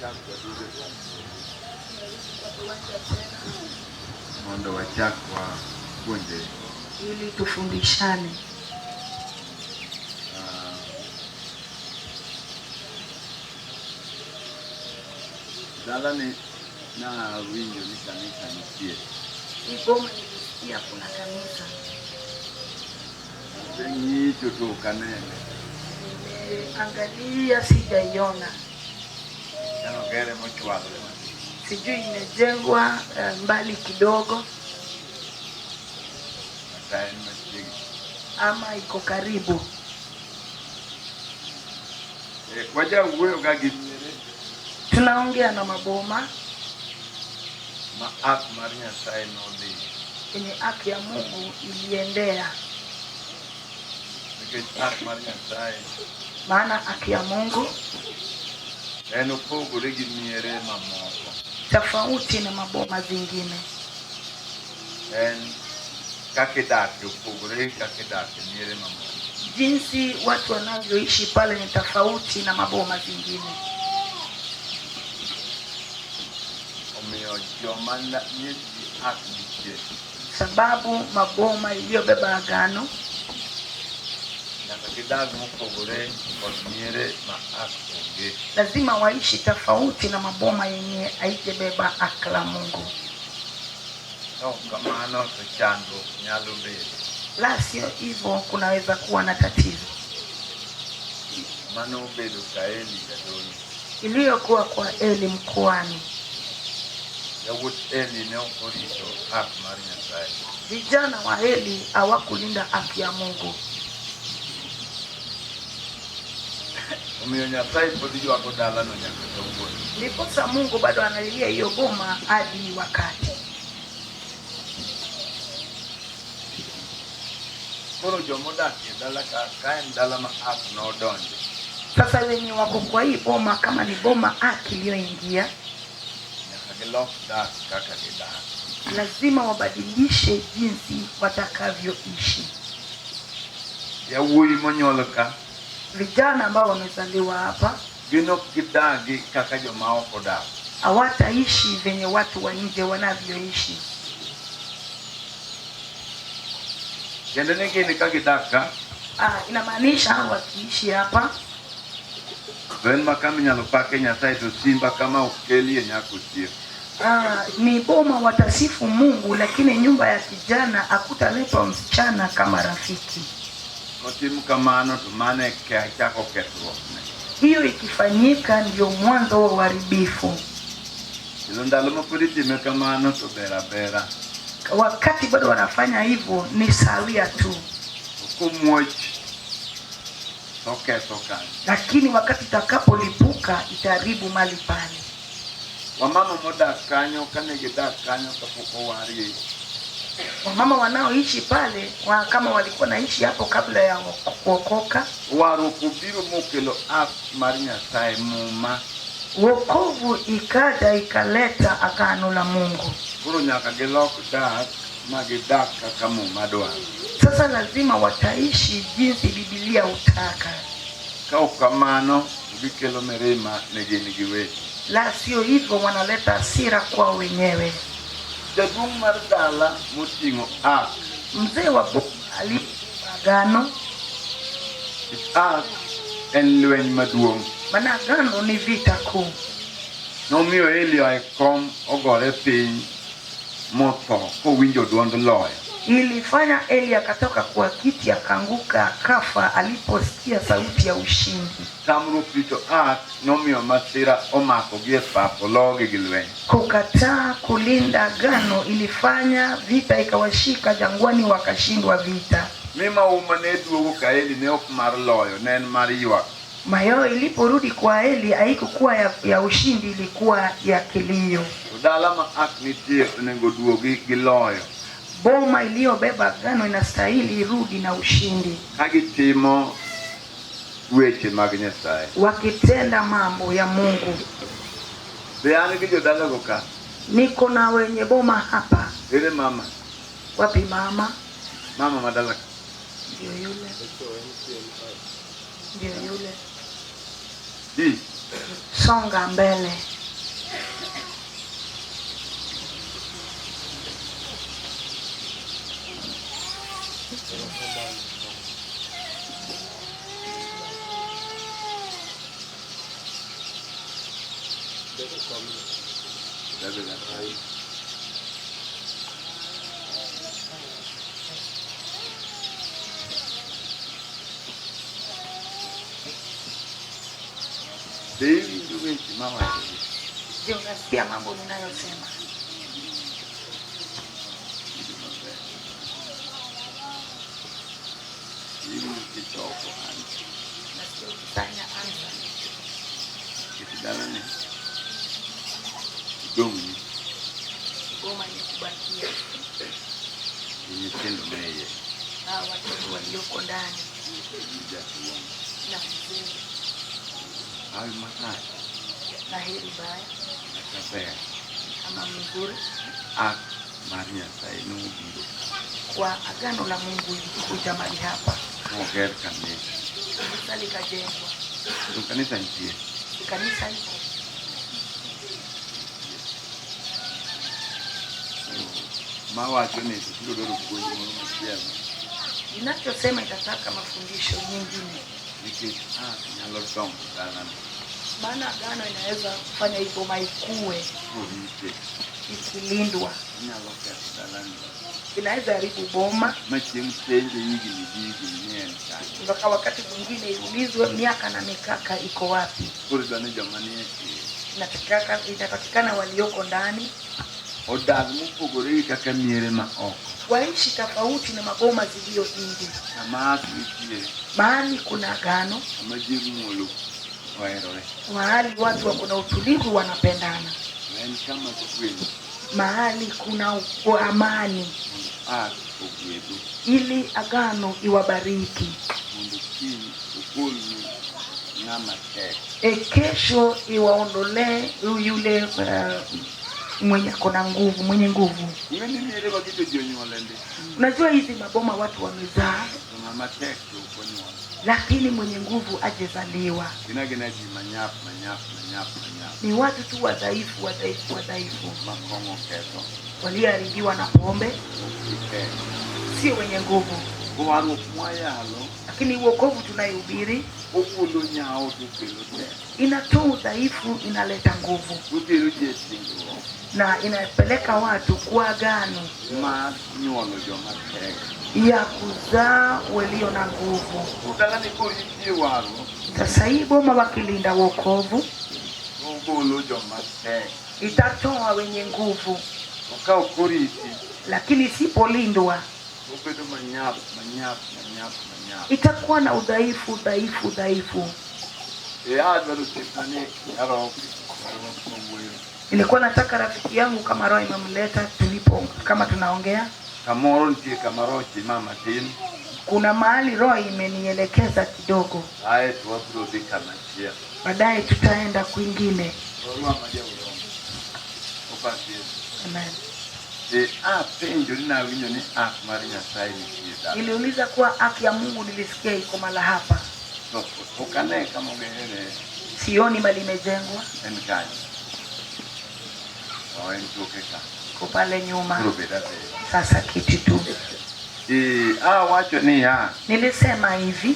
Wachak waduog e pap mondo wachak wapuonjre. Ili tufundishane. Ah, dalani nawinjo ni kanisa nitie. Hii boma nilisikia kuna kanisa. Aseng'icho to ok anene. Nimeangalia sijaiona. Chano gere mochwalore matin. Sijui imejengwa mbali kidogo Kata en machiegni. Ama iko karibu. Wajawuoyo ga gi miere Tunaongea na maboma ma ark mar Nyasaye nodhi. Yenye ark ya Mungu iliendea. Nikech ark mar Nyasaye Maana ark ya Mungu en opogore gi miere mamoko. Tofauti na maboma zingine. En kaka idake opogore gi kaka idake miere mamoko. Jinsi watu wanavyoishi pale ni tofauti na maboma zingine. Omiyo joma miechgi ark nitie Sababu maboma iliyobeba agano nyaka gidag mopogore kod miere ma ark onge. Lazima waishi tofauti na maboma yenye haijabeba ark la Mungu. Ka ok kamano to chandruok nyalo bedo. La sio hivyo, kunaweza kuwa na tatizo. Mano obedo ka Eli jadolo. Iliyokuwa kwa Eli mkuhani. Yawuot Eli ne ok orito ark mar Nyasaye. Vijana wa Eli hawakulinda ark ya Mungu. Omiyo Nyasaye pod ywago dalano nyaka kawuono. Ndiposa Mungu bado analilia hiyo boma hadi wakati. Koro jomodak e dala ka, ka en dala ma ark nodonje. Sasa wenye wako kwa hii boma, kama ni boma ark iliyoingia, nyaka gilok dak kaka gidak. Lazima wabadilishe jinsi watakavyoishi. Yawuoyi monyuol ka, Vijana ambao wamezaliwa hapa gin ok gidagi kaka joma oko dak. Hawataishi venye watu wa nje wanavyoishi. Tiende ni gin ka gidak ka, Inamaanisha hao wakiishi hapa to en ma kama inyalo pake Nyasaye to simba kama ok kelie nyaka otiek. Ni boma watasifu Mungu, lakini nyumba ya kijana hakutaletwa msichana kama rafiki. Kotim kamano to mano e chako kethruok ne. Hiyo ikifanyika ndio mwanzo wa uharibifu. Kendo ndalo ma pod itime kamano to ber abera. Wakati bado wanafanya hivyo ni sawia tu. To komuoch to ketho kanyo. Lakini wakati itakapolipuka itaharibu mali pale. Wamama modak kanyo kane gidak kanyo kapok owargi. Wamama wanaoishi pale kama walikuwa naishi hapo kabla ya kuokoka. Warruok obiro mokelo ark mar Nyasaye muma. Wokovu ikaja ikaleta agano la Mungu. Koro nyaka gilok dak ma gidak kaka muma dwaro. Sasa lazima wataishi jinsi Biblia hutaka. Ka ok kamano to gikelo mirima ne gin giwegi. La sio hivyo wanaleta hasira kwao wenyewe. Jaduong' mar dala moting'o ark. Mzee wa boma alibeba agano. Ark en lweny maduong'. Maana agano ni vita kuu. Nomiyo Eli oa e kom ogore piny motho kowinjo duond loyo. Ilifanya Eli akatoka kwa kiti akaanguka akafa aliposikia sauti ya ushindi. Tamruok rito ark nomiyo masira omakogi e pap ologi gi lweny. Kukataa kulinda agano ilifanya vita ikawashika jangwani wakashindwa vita. Mi mauma ne duogo ka Eli ne ok mar loyo, ne en mar ywak. Mayowe iliporudi kwa Eli haikukuwa ya ushindi, ilikuwa ya kilio. To dala ma ark nitie onego duogi gi loyo. Boma iliyobeba agano inastahili irudi na ushindi. Ka gitimo weche mag Nyasaye. Wakitenda mambo ya Mungu. Be an gi jodalago ka? Niko na wenye boma hapa. Ere mama? Wapi mama? Mama madala ka. Ndio yule. Ndio yule. Di. Songa mbele. Bed abeda piny. Be iwinjo weche mawachogi? Je, unasikia mambo ninayosema? Winjo maber. Iwinjo kichoko an. Nasikia ukisanya answer. Nikech dalani idong'ni Boma ni kubakia gi nyithindo maiye hawa watoto walioko ndani gi jatuo. Na mzee. Hawi marach Na heri baya kata ber. Kama mzuri. Ak mar Nyasaye nobiro ka. Kwa agano la Mungu ilikuja mahali hapa. Moger kanisa. Kanisa likajengwa. To kanisa nitie. Kanisa iko. Mawacho ni to biro dwaro puonj moro machielo. Ninachosema itataka mafundisho nyingine. Nikech ak nyalo dongo dalano. Maana agano inaweza kufanya hii boma ikue Korite. Ikilindwa. Inyalo ketho dalani. Inaweza haribu boma. Ma chieng' penje higni gi higni ni en kanye. Mpaka wakati mwingine iulizwe miaka na mikaka iko wapi. Koro idwa ni joma nie iye Inatakikana walioko ndani odag mopogore gi kaka miere ma oko. Waishi tofauti na maboma ziliyo nje. Kama ak nitie. Mahali kuna agano. Kama ji muolo oherore. Mahali watu wako na utulivu wanapendana. En kama kwe. Mahali kuna amani. Mondo ak ogwedhu. Ili agano iwabariki. Mondo kiny ogolnu ng'ama tek. E, kesho iwaondolee yule mwenye ako na nguvu, mwenye nguvu. Ing'e ni miere ma gito ji onyuole ndi. Unajua hizi maboma watu wamezaa. To ng'ama tek to ok onyuol. Lakini mwenye nguvu ajezaliwa. Gin agina ji manyap manyap manyap manyap. Ni watu tu wadhaifu wadhaifu wadhaifu. Ma kong'o ketho. Walioharibiwa na pombe. Ok gitek. Sio wenye nguvu. Warruok mwayalo Lakini wokovu tunayohubiri ogolo nyawo to kelo teko. Inatoa udhaifu, inaleta nguvu. Otero ji e singruok Na inapeleka watu kwa agano mar nyuolo joma tek. Ya kuzaa walio na nguvu. Koro dalani koriti e warruok Sasa hii boma wakilinda wokovu ogolo joma tek. Itatoa wenye nguvu. To ka ok oriti Lakini isipolindwa obedo manyap manyap manyap manyap. Itakuwa na udhaifu udhaifu udhaifu. E adwaro osiepna ni Roho mawuoyo. Nilikuwa nataka rafiki yangu kama roho imemleta tulipo kama tunaongea. Kamoro nitie kama roho chima matin. Kuna mahali roho imenielekeza kidogo. Ae to wabiro dhi kamachielo. Baadaye tutaenda kwingine. Orwa ma jaurombo. Opak Yesu. Amen. E apenjo ni nawinjo ni ak mar Nyasaye nitie dala. Niliuliza kuwa haki ya Mungu nilisikia iko mahala hapa. To ok ane kama ogere. Sioni mali imejengwa. En kanye? Oh, en toke ka. Iko pale nyuma. Koro bed abeda. Sasa kiti tu. E awacho niya. Nilisema hivi.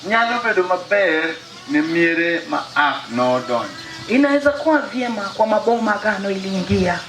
Nyalo bedo maber ne miere ma ak nodonjo. Inaweza kuwa vyema kwa maboma agano iliingia.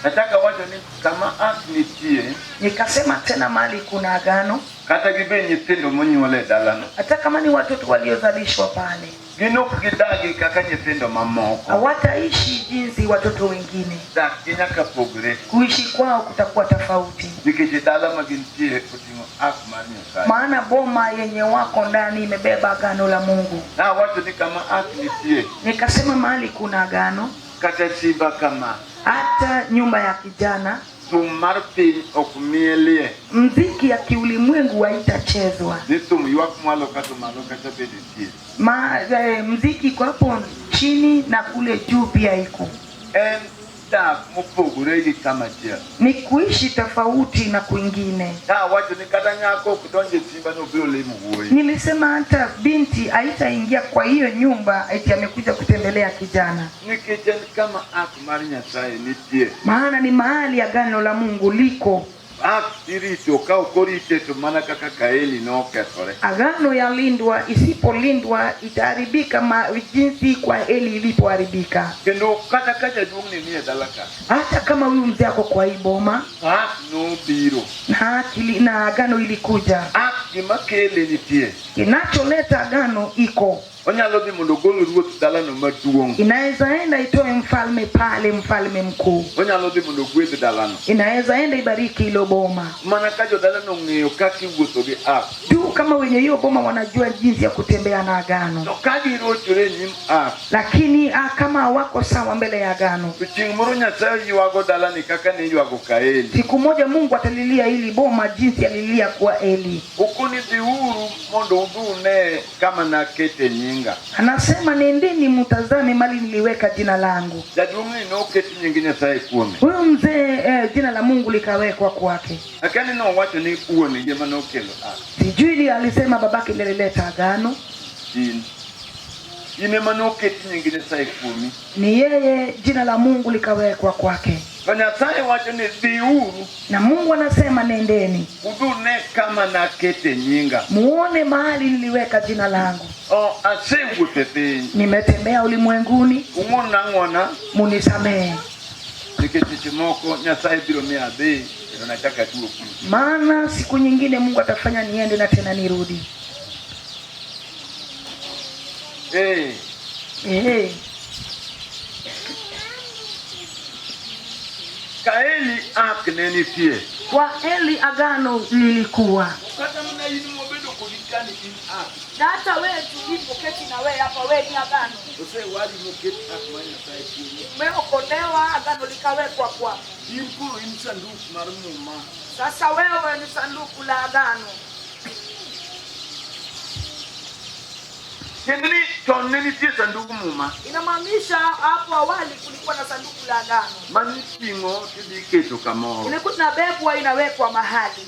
Nataka wacho ni kama ak nitie. Nikasema tena mahali kuna agano. Kata gibed nyithindo monyuol e dalano. Hata kama ni watoto waliozalishwa pale. Gin ok gidagi kaka nyithindo mamoko. Hawataishi jinsi watoto wengine. Dak gi nyaka pogre. Kuishi kwao kutakuwa tofauti. Nikech e dala ma gintie oting'o ak mar Nyasaye. Maana boma yenye wako ndani imebeba agano la Mungu. Nawacho ni kama ak nitie. Nikasema mahali kuna agano. Kata simba kama. Hata nyumba ya kijana. Thum mar piny ok mielie. Mziki ya kiulimwengu haitachezwa. Ni thum ywak mwalo kata malo kata bed nitie. Mziki iko hapo chini na kule juu pia iko. En dak mopogore gi kama chielo. Ni kuishi tofauti na kwingine. Nawacho ni kata nyako ok donj e simba ni obiro limo wuoyi. Nilisema hata binti haitaingia kwa hiyo nyumba eti amekuja kutembelea kijana. Nikech en kama ak mar Nyasaye nitie. Maana ni mahali agano la Mungu liko. Ark irito ka ok orite to mana kaka Kaeli nokethore. Agano yalindwa, isipolindwa itaharibika jinsi kwa Eli ilipoharibika. Kendo kata ka jaduong'ni nie dala ka, Hata kama huyu mzee ako kwa hii boma Ark nobiro. na akili, na agano ilikuja, Ark gima kele nitie. kinacholeta agano iko Onyalo dhi mondo ogol ruoth dalano maduong'. inaweza enda itoe mfalme pale, mfalme mkuu, Onyalo dhi mondo ogwedh dalano. inaweza enda ibariki ilo boma Mana ka jodalano ong'eyo kaka iwuotho gi ark. tu, kama wenye hiyo boma wanajua jinsi ya kutembea na agano. To ka girochore e nyim ark, Lakini kama hawako sawa mbele ya agano, to chieng' moro Nyasaye ywago dalani kaka ne ywago Kaeli. siku moja Mungu atalilia hili boma jinsi alilia kwa Eli. Okoni dhiuru mondo udhi une kama nakete nyinga. Anasema, nendeni mtazame mali niliweka jina langu. Jaduong'ni noket nying Nyasaye kuome. Huyu mzee jina la Mungu likawekwa kwake. Akia ni nowacho ni wuon gi ema nokelo ark. Sijui ni alisema babake ndiye alileta agano, In. In ema noket nying Nyasaye kuomi. ni yeye jina la Mungu likawekwa kwake. To Nyasaye wacho ni dhiuru Na Mungu anasema nendeni udhi une kama nakete nyinga. muone mahali niliweka jina langu. O asewuotho e piny. Nimetembea ulimwenguni, Ung'won ang'wona munisamehe, nikech seche moko Nyasaye biro miyo adhi kendo nachak atuo kuno. maana siku nyingine Mungu atafanya niende na tena nirudi. Eh, Eh, Kaeli ark ne nitie. kwa Eli agano lilikuwa. Kata mana in mobedo kodi kani in ark. Na hata wewe tulipoketi na wewe hapa, wewe ni agano, Osewari moket ark mar Nyasaye kuomi. umeokolewa, agano likawekwa kwako. In koro in sanduk mar muma. Sasa wewe ni sanduku la agano. Tiende ni chon ne nitie sandug muma Inamaanisha hapo awali kulikuwa na sanduku la agano, maniting'o tidhi iketo kamoro. ilikuwa inabebwa, inawekwa mahali.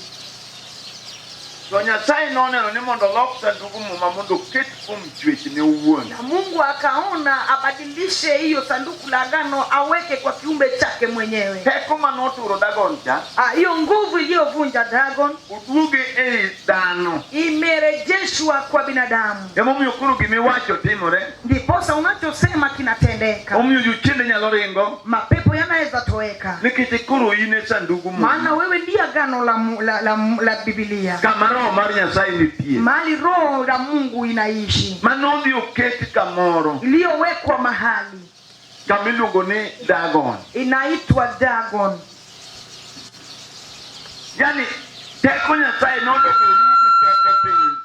To Nyasaye noneno ni mondo olok sandug muma mondo oket kuom chwechne owuon. Na Mungu akaona abadilishe hiyo sanduku la agano, aweke kwa kiumbe chake mwenyewe. Teko manoturo Dagon cha Hiyo nguvu iliyovunja Dagon oduoge ei dhano. imerejeshwa kwa binadamu, Emomiyo koro gimiwacho timore. ndiposa unachosema kinatendeka. Omiyo jochiende nyalo ringo Mapepo yanaweza toweka, nikech koro in e sandug maana muma. wewe ndiye agano la Biblia, Kama roho mar Nyasaye nitie. mahali roho la Mungu inaishi, Manodhi oket kamoro iliyowekwa mahali kama iluongo ni Dagon. inaitwa Dagon. Yani teko Nyasaye nodogo oru gi teko piny.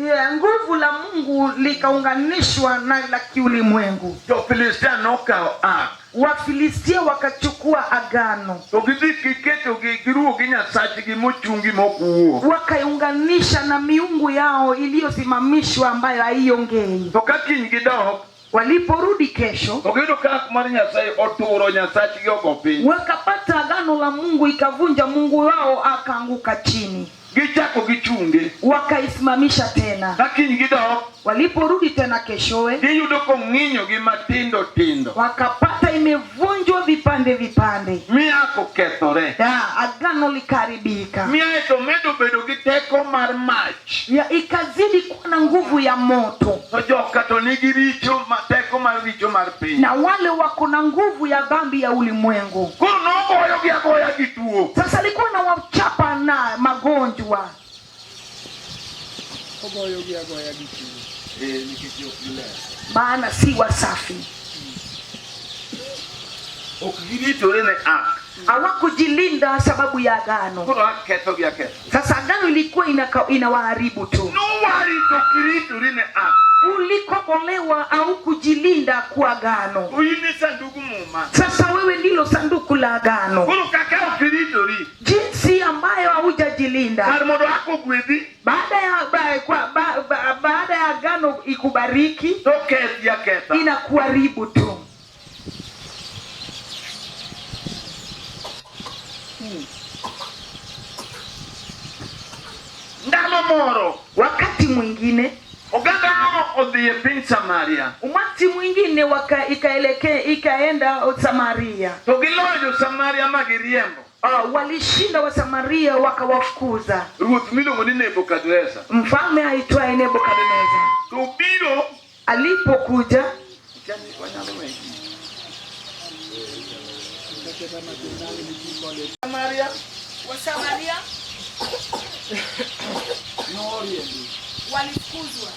Yeah, nguvu la Mungu likaunganishwa na la kiulimwengu. Jo-Filistia nokawo ark Wafilistia wakachukua agano, to gidhi giketo gi giruwo gi nyasachgi mochungi mok wuo. wakaiunganisha na miungu yao iliyosimamishwa ambayo haiongei. To ka kiny gidok Waliporudi kesho, to giyudo ka ark mar Nyasaye oturo nyasachgi ogo piny. wakapata agano la Mungu ikavunja mungu wao akaanguka chini, Gichako gichunge. wakaisimamisha tena. Ka kiny gidok Waliporudi tena keshowe, giyudo kong'inyogi matindo tindo. wakapata imevunjwa vipande vipande, Mi ark okethore. ya agano likaharibika, Mi ae to medo bedo gi teko mar mach. ya ikazidi kuwa na nguvu ya moto, To joka to nigi richo ma teko mar richo mar piny. na wale wako na nguvu ya dhambi ya ulimwengu. Koro nogoyogi agoya gi tuo. Sasa alikuwa na wachapa na magonjwa. Ogoyogi agoya gi tuo. Eh, nikech ok giler. Maana si wasafi, Ok giritore ne ark. hawakujilinda sababu ya agano. Koro ark kethogi aketha. Sasa agano ilikuwa inawaharibu tu. Nowari to kiritori ne ark. Ulikokolewa au kujilinda kwa agano. To in e sandug muma. Sasa wewe ndilo sanduku la agano, Koro kaka ok iritori, jinsi ambayo haujajilinda kar mondo ark ogwedhi, baada ya agano ikubariki, to kethi aketha. inakuharibu tu. Ndalo moro, Wakati mwingine oganda no odhi e piny Samaria. umati mwingine ikaenda Samaria, To giloyo jo-Samaria ma giriembo. Walishinda Wasamaria wakawafukuza. Ruoth miluongo ni Nebukadreza Mfalme aitwaye Nebukadneza to biro alipokuja, Samaria Wasamaria noriembi. Walifukuzwa.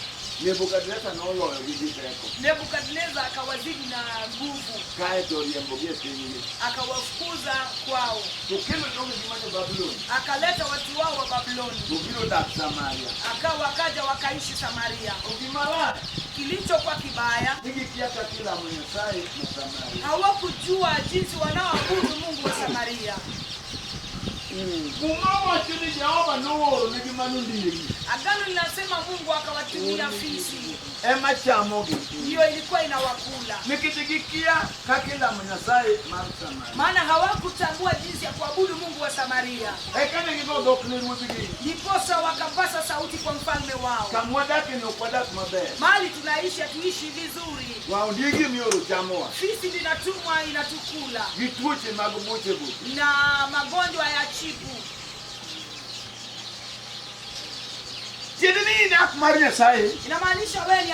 Nebukadreza noloyogi gi teko. Nebukadneza akawazidi na nguvu, Kaeto oriembogi e pinygi. Akawafukuza kwao, To kelo jogegi mane Babulon akaleta watu wao wa Babuloni, to biro dak Samaria. Akawa wakaja wakaishi Samaria. To gima rach Kilichokuwa kibaya, ni gikia kaka ilamo Nyasaye ma Samaria. Hawakujua jinsi wanaoabudu Mungu wa Samaria. Muma wacho ni Jehova nooro negi manondiegi Agano linasema Mungu akawatumia fisi, ema chamogi ndiyo ilikuwa inawakula, nikech gikia kaka ilamo Nyasaye mar Samaria. Maana hawakutambua jinsi ya kuabudu Mungu wa Samaria. Eka ne gigo dhok ne ruodhgi. Ndiposa wakapasa sauti kwa mfalme wao, Kama wadake ni ok wadak maber. Mahali tunaishi hatuishi vizuri, Wa ondiegi mioro chamowa. Fisi linatumwa inatukula, Gi tuoche mag buche buche. Na magonjwa ya chipu. Tiende ni in ak mar Nyasaye. Inamaanisha wewe ni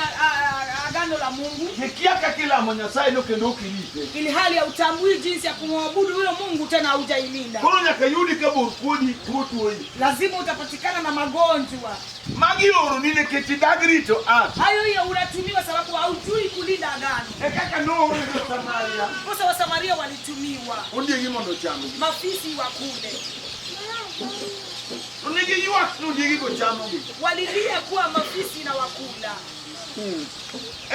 agano la Mungu, Gikia kaka ilamo Nyasaye no kendo ok irite. Ili hali hautambui jinsi ya kumwabudu huyo Mungu, tena haujailinda. Koro nyaka yudi ka bor kuodi tuo tuoyi. Lazima utapatikana na magonjwa. Magi oroni nikech idag rito ak. Hayo hiyo unatumiwa sababu haujui kulinda agano. E kaka nooro jo Samaria. Ndiposa Wasamaria walitumiwa Ondiegi mondo ochamgi. Mafisi wakule. To ne giywak ni ondiegi go chamogi. Walilia kuwa mafisi na wakula.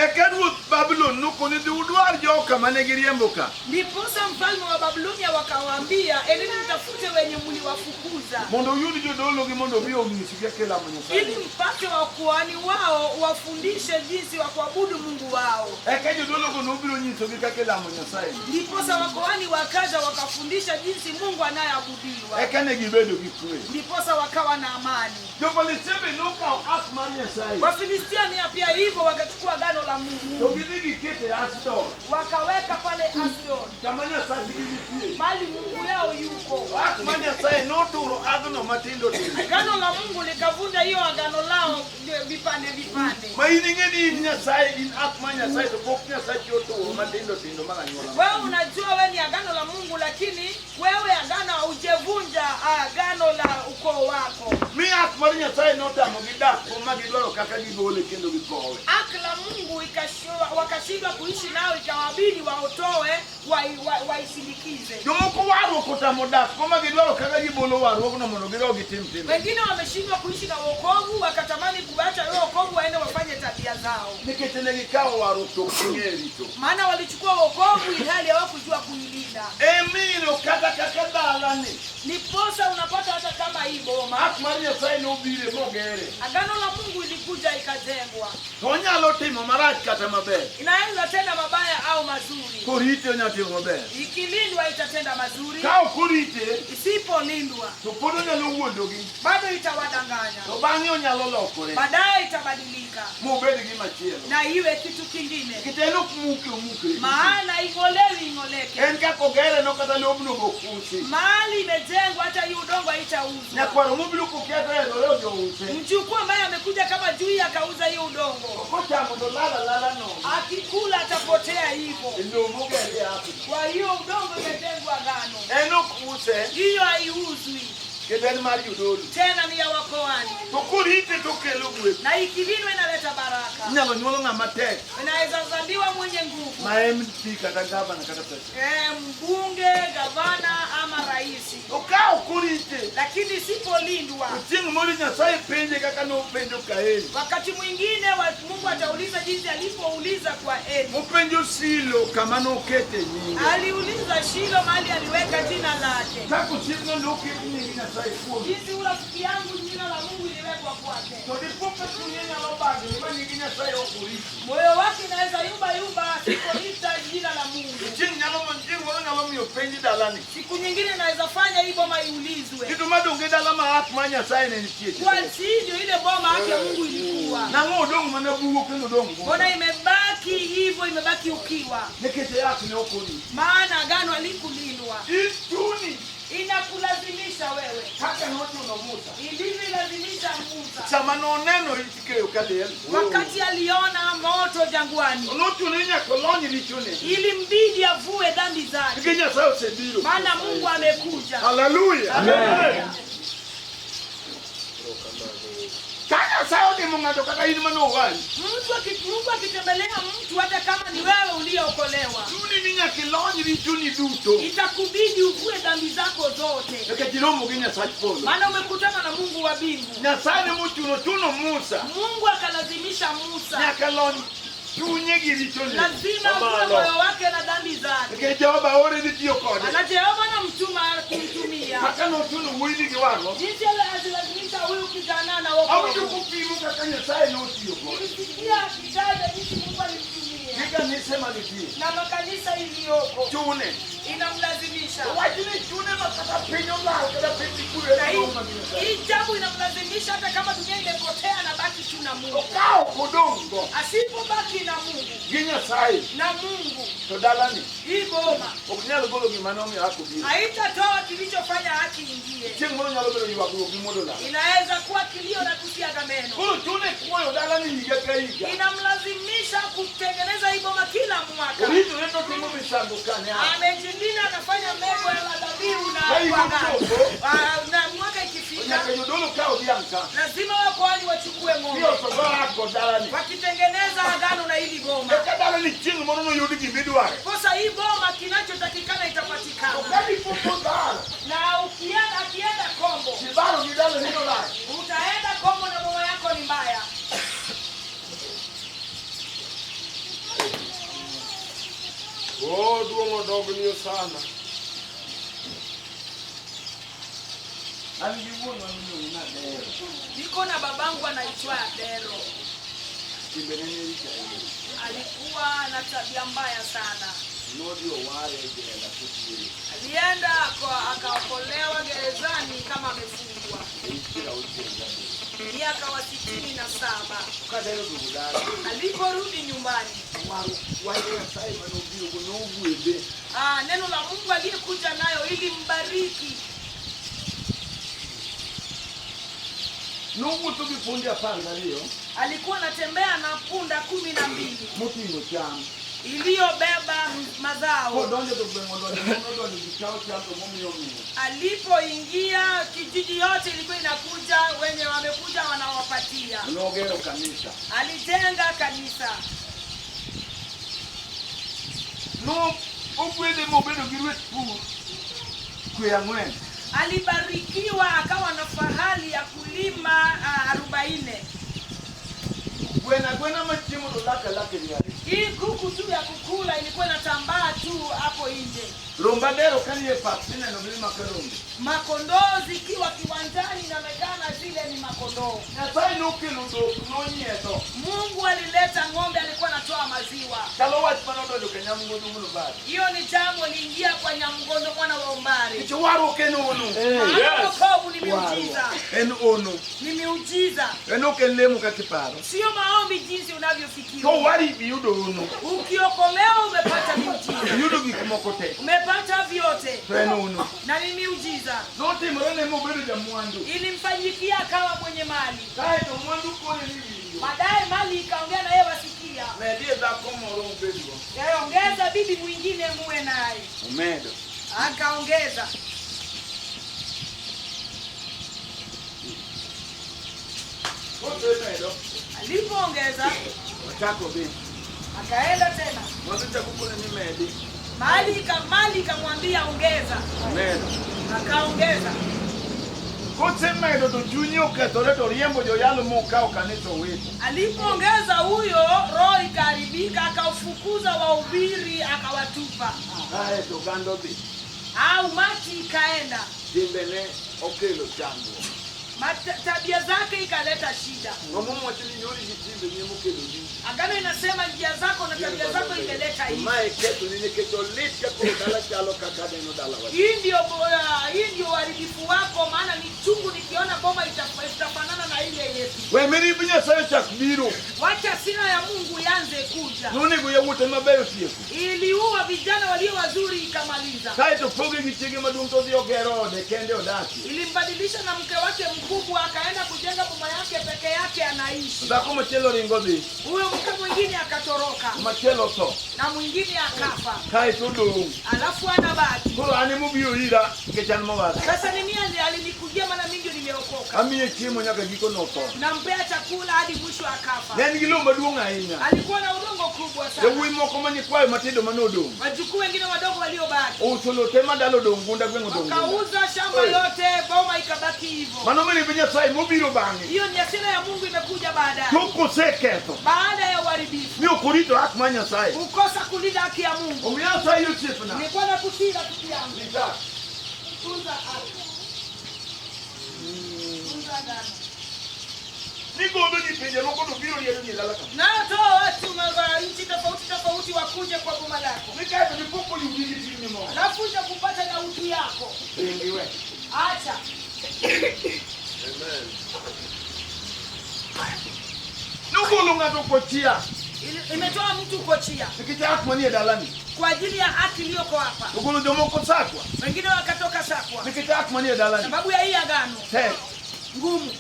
Eka ruoth Babulon nokone dhi udwar joka mane giriembo ka. Ndiposa mfalme wa Babilonia wakawaambia, endeni mtafute wenye mliwafukuza, Mondo uyud jodologi mondo obi onyisgi kaka ilamo Nyasaye. Ili mpate wakuhani wao wafundishe jinsi wa kuabudu Mungu wao. Eka jodologo nobiro nyisogi kaka ilamo Nyasaye. Ndiposa wakuhani wakaja wakafundisha jinsi Mungu anayeabudiwa. Eka ne gibedo gi kwe. Ndiposa wakawa na amani. Jo-Filistia be nokawo ak mar Nyasaye. Wafilistia ni pia hivyo wakachukua agano la Mungu. To gidhi gikete e Ashdod. Wakaweka pale Ashdod. Kama Nyasachgi nitie. Mahali Mungu yao yuko. Ak mar Nyasaye noturo agno matindo tindo. Agano la Mungu likavunja hiyo agano lao vipande vipande. Ma in ing'e ni in Nyasaye, in ak mar Nyasaye to pok Nyasachi oturo matindo tindo mar anyuola. Wewe unajua wewe ni agano la Mungu, lakini wewe agano haujavunja agano la ukoo wako. Mi ak mar Nyasaye notamogi dak ko ma gidwaro kaka gigole kendo gikowe. Ak la Mungu wakashindwa kuishi nao, ikawabidi waotoe, waisindikize. Jomoko warruok otamo dak ko ma gidwaro kaka gibolo warruogno mondo gidog gitim timbe. Wengine wameshindwa kuishi na wokovu, wakatamani kuacha hiyo wokovu waende wafanye tabia zao. Nikech ne gikawo warruok to ok ging'e rito. Maana walichukua wokovu ilhali hawakujua kuilinda. Emiro kata kaka dalani. Ndiposa unapata hata kama hii boma. Ak mar Nyasaye nobire mogere. Agano la Mungu ilikuja ikajengwa. To onyalo timo marach kata maber. Inaweza tenda mabaya au mazuri. Korite onyalo timo maber. Ikilindwa itatenda mazuri. Ka ok orite, Isipolindwa, to pod onyalo wuondogi. Bado itawadanganya. To bang'e onyalo lokore. Baadaye itabadilika. Mobed gima chielo. Na iwe kitu kingine. Nikech en ok muke omuke. Maana ing'olewi ing'oleke. En kaka ogere no kata lobno be ok usi. Mahali imejengwa hata hii udongo haitauzwa. Nyakwaro mobiro kokia to hedhore odhi ouse. Mjukuu ambaye amekuja kama jui akauza hiyo udongo. Kochamo to lala lala nono. Akikula atapotea hivyo. E lowo mogerie Afrika. Kwa hiyo udongo imejengwa agano. En ok use. Hiyo haiuzwi. Kendo en mar jodolo. Tena ni ya wakoani. To korite to kelo gweth. Na ikilindwa inaleta baraka. Inyalo nyuol ng'ama tek. Inaweza zaliwa mwenye nguvu. Ma MP kata gavana kata president. Mbunge, gavana ama rais. To ka ok orite, Lakini isipolindwa, to chieng' moro Nyasaye penje kaka nopenjo Kain. Wakati mwingine Mungu atauliza jinsi alipouliza kwa Eli. Mopenjo Shilo kama nokete nyinge. Aliuliza Shilo mahali aliweka jina lake. Kaka osiepna noket nying Nyasaye kuome. Jinsi urafiki yangu jina la Mungu iliwekwa kwake. To dipo ka chunye nyalo bagni ma nying Nyasaye ok oriti. Moyo wake inaweza yumba yumba asipolita jina la Mungu. Chieng' nyalo chieng' moro nyalo miyo penj dalani. Siku nyingine inaweza fanya hii boma iulizwe. Kitu madonge dala ma ak ma Nyasaye ne nitie. Kwa ndio ile boma yake Mungu ilikuwa. Nang'o odong' mana bugo kendo odong' bugo. Mbona imebaki hivyo, imebaki ukiwa? Nikech yath ne ok oriti. Maana agano halikulindwa. Ituni. Inakulazimisha wewe. Kaka nochuno Musa. Ilivyolazimisha Musa. Sama noneno ich keyo kaliel. Wakati aliona moto jangwani, Nochuno ni nyaka olony richone. ilimbidi avue dhambi zake, Nikech Nyasaye osebiro. maana Mungu amekuja. Haleluya. Haleluya. Ka Nyasaye olimo ng'ato kata in manowali. Mungu akitembelea mtu, hata kama ni wewe uliyeokolewa, Chuni ni nyaka ilony richoni duto. itakubidi uvue dhambi zako zote, Nikech iromo gi Nyasach polo. maana umekutana na Mungu wa mbingu. Nyasaye ne mochuno chuno Musa. Mungu akalazimisha Musa, Nyaka lony chunye gi richone. lazima avue moyo wake na dhambi zake. Nikech Jehova ore dhi tiyo kode. Maana Jehova anamtuma kumtumia, Kaka nochuno wuoyini gi wang'o. jinsi alilazimisha huyu kijana na Awinjo wokovu. kopimo kaka Nyasaye notiyo kode. Nilisikia akitaja jinsi Mungu alimtumia Gi kanise manitie. na makanisa iliyoko Chune. inamlazimisha. Wachni chune ma kata piny olal kata piny dikure Na hii jambo inamlazimisha, hata kama dunia imepotea, anabaki tu na To Mungu. ka ok odong' go Asipobaki na Mungu gi Nyasaye na Mungu, to dalani hii boma ok nyal golo gima nomiyo haki obiro. haitatoa kilichofanya haki ingie. Chieng' moro nyalo bedo ywagruok gi muodo lal. Inaweza kuwa kilio na kusiaga meno. Koro chune kuoyo dalani higa ka higa. Inamlazimisha kutengeneza hii boma kila mwaka. Oritore to timo misango kane a. Amejilinda, anafanya meko ya madhabihu na Ka higa kuagana. ochopo Na mwaka to ikifika nyaka jodolo kaw dhiang' ka. lazima wakohani wachukue ng'ombe Iloso go hak kod dalani. wakitengeneza agano na hili boma. Eka dalani chieng' moro noyud gimidwaro. Kosa hii boma kinachotakikana To itapatikana. ka dipo kodharo, Na ukienda akienda Kombo, tibaro gi dalani nolal. utaenda Kombo na boma yako ni mbaya. Oh, duong' odogni sana. An gi wuonwa miluongo ni Adero. Niko na babangu anaitwa Adero. Timbene ne richo ahinya. Alikuwa na tabia mbaya sana. Nodhi oware e jela kotweyo. Alienda akaokolewa gerezani kama amefungwa E hik piero auchiel gaboro. miaka wa 67. Ka Adero oduogo dala, Aliporudi nyumbani, wach Nyasaye manobirogo nogwedhe. Neno la Mungu aliyekuja nayo ili mbariki. Nowuotho gi punde 12 Alikuwa anatembea na punda 12 moting'o cham. iliyobeba mazao. Kodonjo to gweng' odonjo nodonjo ji kawo cham to momiyo miyo. Alipoingia kijiji yote ilikuwa inakuja, wenye wamekuja wanawapatia. Nogero kanisa. Alijenga kanisa. No ogwedhe mobedo gi rweth pur kwe ang'wen. Alibarikiwa akawa na fahali ya kulima 40. Gweno agwena machiemo to lak alaka e liare. Hii kuku tu ya kukula ilikuwa inatambaa tu hapo nje. Romb Adero ka nie pap tineno gi maka rombe. Makondoo zikiwa kiwanjani inaonekana zile ni makondoo. Nyasaye nokelo dhok nonyiedho. Mungu alileta ng'ombe, alikuwa anatoa maziwa. Chalo wach manodonjo ka Nyamgondo wuon Ombare. Hiyo ni jambo liingia kwa Nyamgondo mwana wa Ombare. Nikech warruok en ono. Maana wokovu ni miujiza. En ono. Ni miujiza. En ok en lemo kaka iparo. Sio maombi jinsi unavyofikiri. Kowari iyudo ono. Ukiokolewa umepata miujiza. Iyudo gik moko te. Umepata vyote. To en ono. Na ni miujiza. Notimore ne mobedo jamwandu. Ilimfanyikia akawa mwenye mali. Kaeto mwandu kone ni winjo. Baadaye mali ikaongea na yeye wasikia. Medie dhako moro ubedgo. Ongeza bibi mwingine muwe naye. Omedo. Akaongeza. Kosemedo. Alipoongeza Ochako bi. akaenda tena. Mwandu chako kone ni medi. Mali ikamwambia ongeza. Omedo. Akaongeza. Kosemedo to chunye okethore to riembo joyalo mokawo kanisa owito. Alipoongeza huyo roho ikaharibika, akaufukuza wahubiri akawatupa. Kaeto oganda odhi. Au mati ikaenda. Timbene okelo chandruok. Tabia zake ikaleta shida. Ng'ama wacho ni yori gi timbe ni emokelo richo. Agano inasema njia zako na tabia zako imeleta hivi. Mae kethoni nikech olit ka koro dala chalo kaka aneno dalawa. Hii ndio uharibifu wako, maana ni chungu nikiona boma itafanana na ile yetu. We mirimb Nyasaye ochak biro. Wacha hasira ya Mungu ianze kuja. Nonego yawuote mabeyo tieko. Iliua vijana walio wazuri ikamaliza. Kaeto poge gi chiege maduong' to odhi ogero ode kende odakie. Ilimbadilisha na mke wake mkubwa, akaenda kujenga boma yake peke yake anaishi. Dhako machielo ringo dhi. Huyo mke mwingine akatoroka Machielo tho. na mwingine akafa, Kaeto odong'. alafu anabaki. Koro an emobiro ira nikech an mowar. Sasa ni mimi alinikujia, maana mimi ndio nimeokoka. Amiye chiemo nyaka giko notho. Nampea chakula hadi mwisho akafa. Ne en gi lowo maduong' ahinya. Alikuwa na udongo kubwa sana. Yawuoyi moko manyikwayo matindo manodong'. Wajukuu wengine wadogo waliobaki Ouso lowo te ma dala odong' gunda gweng' odong' gunda. wakauza shamba yote, boma ikabaki hivyo. Mano mirimb Nyasaye mobiro bang'e. Hiyo ni hasira ya Mungu imekuja baadaye, Tok koseketho. baada ya uharibifu, Ni ok orito hak mar Nyasaye. kukosa kulinda haki ya Mungu. Omiyo asayi osiepna. Nilikuwa nakusii rafiki yangu, Rita. tunza haki, tunza agano. Ni golo nyithindo moko to biro riedo ni e dala ka. Nayo toa watu wa nchi tofauti tofauti wakuje kwa boma lako, Ni kaeto gipoko yugi gi ting'ni moko. alafu uje kupata na utu yako. Ringi we. Acha. Amen. Nogolo ng'ato kochia. Imetoa mtu kochia Nikech hak manie dalani. kwa ajili ya haki iliyoko hapa. Ogolo jomoko Sakwa. Wengine wakatoka Sakwa Nikech hak manie dalani. sababu ya hii agano Tek. ngumu.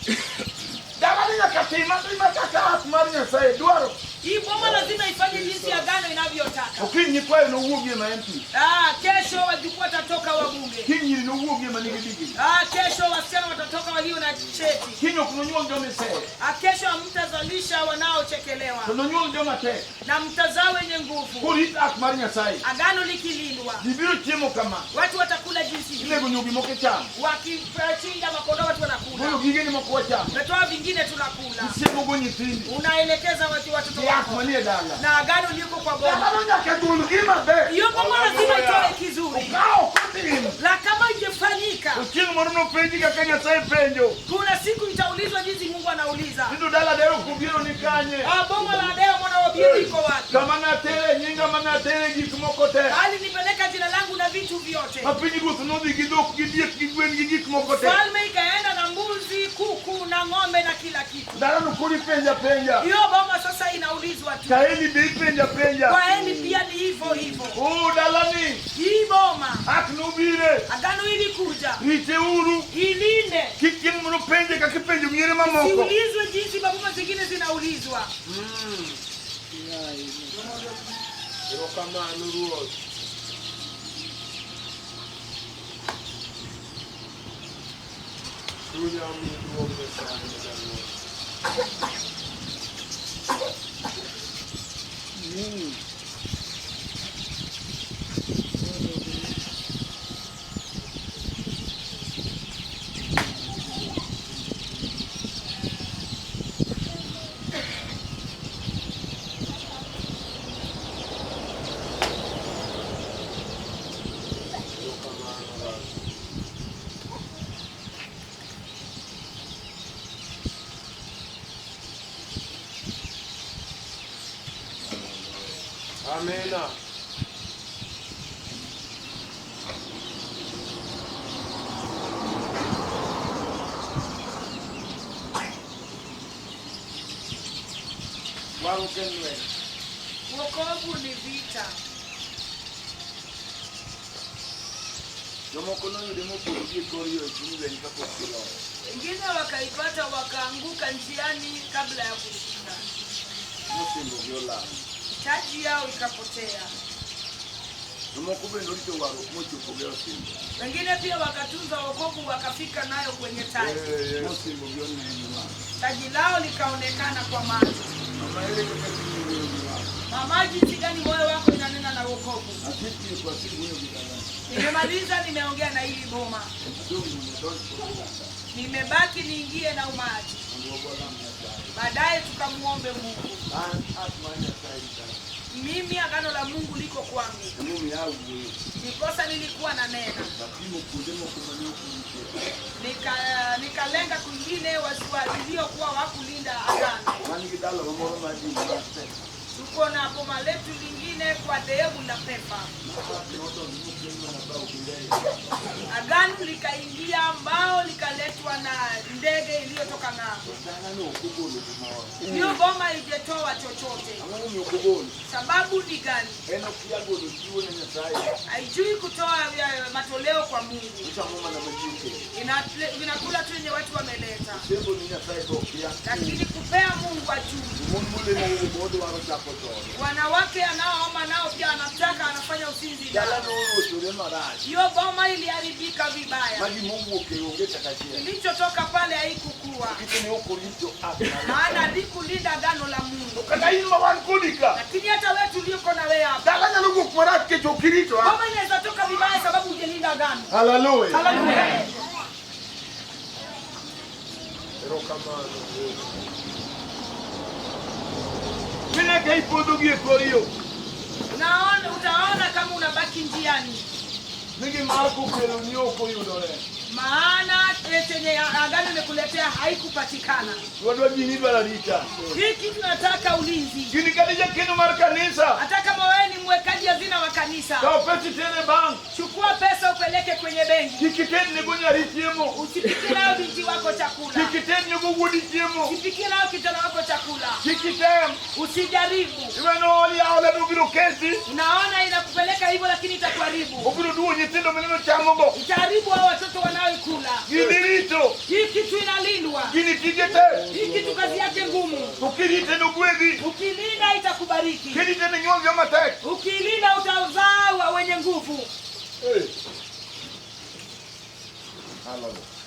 Dalani nyaka tim atima kaka hak mar Nyasaye dwaro. Hii boma lazima ifanye jinsi agano inavyotaka. To kiny nyikwayo nowuogie ma MP. Kesho wajukuu watatoka wabunge. Kiny nyiri nowuogie ma nigi digri. Kesho wasichana watatoka walio na cheti. Kiny ok nonyuol joma iseyo. Kesho hamtazalisha wanaochekelewa To nonyuol joma tek. na mtazaa wenye nguvu. Korit hak mar Nyasaye. Agano likilindwa, Ji biro chiemo kama. watu watakula jinsi hii. Inego nyugi moko ichamo. Wakichinja makondoo watu Golo wanakula, gigeni moko wachamo. umetoa vingine tunakula. Isiemogo nyithindi. Unaelekeza watu watoto Gi hak wako manie dala. na agano liko kwa boma. Dalano nyaka gol gima ber. Hiyo boma lazima itoe kizuri, Ka ok otim. na kama ingefanyika, To chieng' moro nopenji kaka Nyasaye penjo. kuna siku itaulizwa jinsi Mungu anauliza. Ni to dala Deo ok obiro ni kanye. Boma la Deo mwana wa Obiero iko wapi? Kama natere nyinga manatere gik moko te. Alinipeleka jina langu na vitu vyote. Ma piny ruoth nodhi gi dhok gi diek gi gwen gi gik moko te. Falme ikaenda na mbuzi, kuku na ng'ombe na kila kitu. Dalano koro ipenja penja. Hiyo boma sasa inaulizwa tu. Kaeli be ipenja penja. Kwa Eli pia ni hivyo hivyo. Oh dalani Hii boma hak nobire. agano ilikuja Rite uru. ilinde, Kik chieng' moro penje kaka ipenjo miere mamoko. siulizwe jinsi maboma zingine zinaulizwa. Erokamano Ruoth. Chunya omi duong' Nyasaye ma Jaruoth. Erokamano Baba. Amena. Warruok en lweny. Wokovu ni vita. Jomoko noyude mopodho gi e kor yo e chuny lweny kapok giloyo. Wengine wakaipata wakaanguka njiani kabla ya kushinda, Mosingogi olal. taji yao ikapotea. Jomoko bende orito warruok mochopo gi osimbo. Wengine pia wakatunza wokovu wakafika nayo kwenye taji, Mosingogi oneno wang'. taji lao likaonekana kwa macho. Mama ere kaka chuny wuoyo gi wang'. Mama, jinsi gani moyo wako inanena na wokovu? Asetieko asewuoyo gi dalani. Nimemaliza, nimeongea na hili boma, Adong' mondo adonj kod oganda. nimebaki niingie na umati, Mondo wago lam Nyasaye. baadaye tukamuombe Mungu. An hak mar Nyasaye ritana. Mimi agano la Mungu liko kwangu. Emomiyo awuoyo. Ndiposa nilikuwa na nena. Apimo kuonde moko mane ok orite. Nikalenga kwingine waliokuwa wakulinda agano. Wan gi dalawa moro mar din mar pesa. Tuko na boma letu lingine kwa dhehebu la Pefa. Mabati nodonjo mokel mana bao gi ndege. Agano likaingia mbao likaletwa na ndege iliyotoka ng'ambo. To dalano ok ogolo gimoro. Hiyo boma ijetoa chochote. Ang'o momiyo ok ogol? Sababu ni gani? En okia golo chiwo ne Nyasaye. Haijui kutoa matoleo kwa Mungu. Ochamo mana ma ji okelo. Vinakula tu yenye watu wameleta, Sembo ni Nyasaye to okia. lakini kupea Mungu ajui. Mon molemo go odwaro chako chode. Wanawake anaooma nao pia anataka anafanya uzinzi nao. Dalano orochore marach. Hiyo boma iliharibika vibaya. Ma gimowuok e onge kata achiel. Kilichotoka pale haikukua, Nikech ne ok orito agano. maana likulinda agano la Mungu. Kata in ma wan kodi ka. Lakini hata wewe tulioko na wewe hapa, Dala nyalo wuok marach nikech ok irito a. boma inaweza toka vibaya sababu hujalinda agano. Hallelujah. Haleluya. Erokamano. Mine ka ipodho gi e kor yo. Unaona, utaona kama unabaki njiani, Ni gima kokeloni ok oyudore. maana chenye agano imekuletea haikupatikana. Wadwa gini idwaro arita. Hii kitu nataka ulinzi. Gini kata jakeno mar kanisa. Hata kama wewe ni mwekaji hazina wa kanisa, Kaw pesa iter e bank. chukua pesa upeleke kwenye benki, Kik itednego nyari chiemo. usipikie nayo binti wako chakula, Kik itednego wuodi chiemo. usipikie nayo kijana wako chakula, Kik item. usijaribu. Iweno oli aola to obiro kesi. Unaona inakupeleka hivyo, lakini itakuharibu, Obiro duwo nyithindo mineno chamogo. itaharibu hao watoto wanaoikula. Gini rito. Hii kitu inalindwa, Gini tije tek. hii kitu kazi yake ngumu. To kirite nogwedhi. Ukilinda itakubariki, Kirite ninyuol joma tek. ukilinda utazaa wenye nguvu.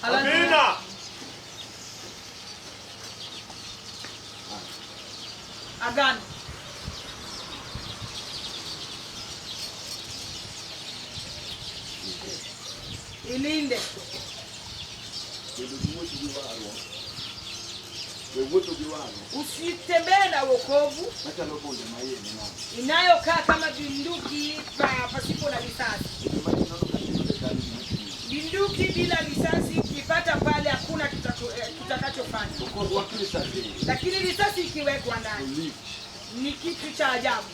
Haleluya. Amina. Agano. Ilinde. Bedo gi wuotho gi warruok. We wuotho gi warruok. Usitembee na wokovu Machalo bunde ma iye ni nono. inayokaa kama bunduki pasipo na risasi. Gima ji nono ka tiyore kanyo gima timo. Bunduki bila risasi ukipata pale hakuna kitakachofanya. To korwak risasi e iye, Lakini risasi ikiwekwa to ndani lich. ni kitu cha ajabu.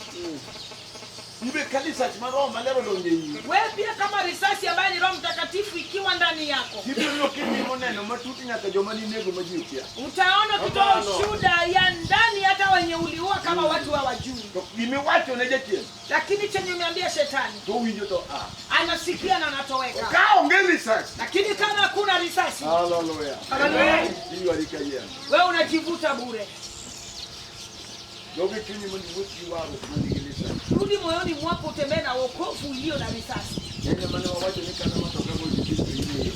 Ibe ka lisasi ma Roho Maler odonjo e iyi. Wewe pia kama risasi ambayo ni Roho Mtakatifu ikiwa ndani yako, Ibiro neno kitimo neno matut nyaka joma ninego ma ji okia. utaona ukitoa ushuhuda ya ndani hata wenye uliua kama watu hawajui. To gimiwacho ne jachien Lakini chenye umeambia shetani to owinjo to a. anasikia na anatoweka. Ka onge risasi. Lakini kama hakuna risasi, Haleluya. Haleluya. Iywari kayiem. Wewe unajivuta bure. Jogi chunyi mondo iwuoth gi warruok man nigi lisasi. Rudi moyoni mwako utembee na wokovu ulio na risasi. En ema ne wawacho ni kata matoka go Kristo in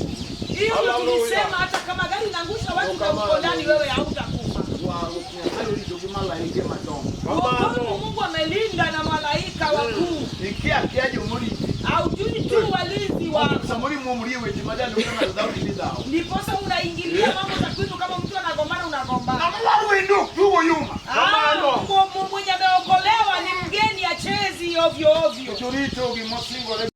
e Hiyo ndio tulisema, hata kama gari inaangusha watu na uko ndani, wewe hautakufa. Warruok Nyasaye orito gi malaike madongo. Wokovu Mungu amelinda na malaika wakuu. Ikia akia jomoriti. Haujui tu walinzi wako. Samoro imuomri e weche ma jalup ng'ato dhawo ni dhawo. Ndiposa unaingilia mambo za kwitu, kama mtu anagombana unagombana. Ng'ama war wendo ok tugo yuma. Mwenye ameokolewa ni mgeni, achezi ovyo ovyo. Nikech orito gimosingore.